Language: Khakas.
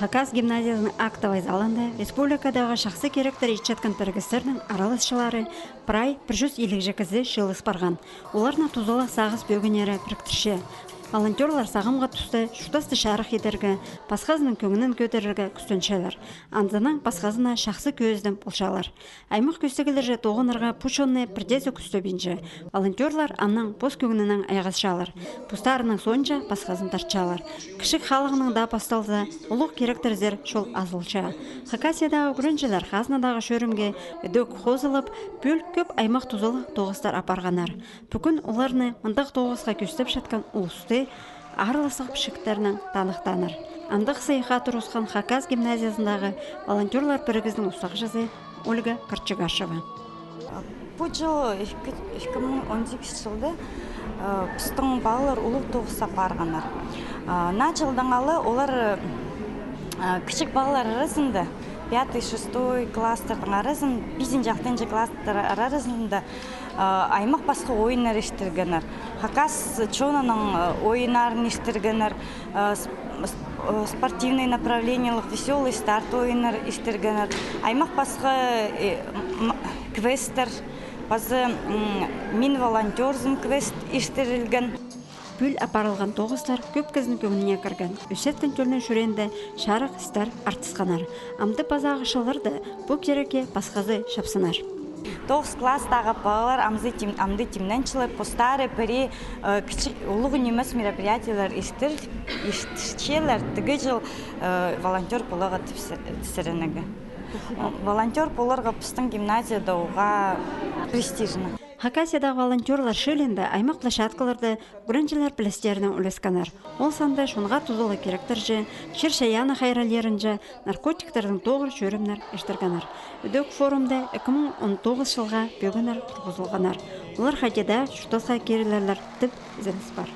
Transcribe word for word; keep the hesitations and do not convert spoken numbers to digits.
Хакас гимназиязының актовай залында республикадағы чахсы киректер итчеткен пірігістернің араласчылары прай пір чӱс иліг кізі чыылыс парған. Оларны тузалығ сағыс пӧгіннері піріктірче. Волонтёрлар сағамғы туста чуртасты чарых идерге, пасхазының кӧңнін кӧдірерге кӱстенчелер. Анзынаң пасхазына чахсы кӧзідім полчалар. Аймах кӧстегілерҷе тоғынарға пу чонны пірдеезі кӱстебинче. Волонтёрлар аннаң пос кӧңнінең айғасчалар. Постарының соонҷа пасхазын тартчалар. Кічіг халығның даа пасталза, улуғ киректерзер чол азылча. Хакасиядағы ӱгренҷілер хазнадағы чӧрімге ідӧк хозылып, пӱӱл кӧп аймах тузалығ тоғыстар апарғаннар. Пӱкӱн оларны мындағ тоғысха кӧстепчеткен улусты араласчатхан пічіктернең таныхтааннар. Андағ сыйыхха турысхан Хакас гимназиязындағы волонтёрлар пірігізінің устағҷызы Ольга Карчыгашева. Пу чыл, ікі, ікі муң он сигізінҷі чылда, э, пістің палалар улуғ тоғыс апарғаннар. Э, наа чылдаң ала олар, э, кічіг палалар аразында, пятый, шестой класстарның аразын, пизінҷі, алтынҷы класстар аразында, э, аймах пасха ойыннар иртіргеннер. Хакас чонының, э, ойыннарын иртіргеннер, э, с-, с-, э, спортивный направлениеліг весёлый старт ойыннар иртіргеннер. Аймах пасха, э, м-, квесттер, пазы, м, «Мин волонтёрзым» квест иртірілген. Пӱӱл апарылған тоғыстар кӧп кізінің кӧңніне кірген. Ӧсчеткен тӧлнің чӱреенде чарых істер артысханнар. Амды пазағы чылларда пу кирекке пасхазы чапсынар. Тоғыс класстағы палалар амды тим-, амды тимненчелер, постары пірее, э, кічіг, улуғ нимес мероприятиелер иртір-, иртірчелер, тігі чыл, э, волонтёр поларға тіпсе-, тіпсірінерге. Волонтёр поларға пістің гимназияда уғаа престижно. Хакасиядағы волонтёрлар чыылыында аймах площадкаларда ӱгренҷілер пілістерінең ӱлескеннер. Ол санда чонға тузалығ киректерҷе, чир-чайаанның хайралларынҷа, наркотиктернең тоғыр чӧрімнер иртіргеннер. Ідӧк форумда ікі муң он тоғызынҷы чылға пӧгіннер турғызылғаннар. Олар хайди даа чуртасха кирілерлер тіп ізеніс пар.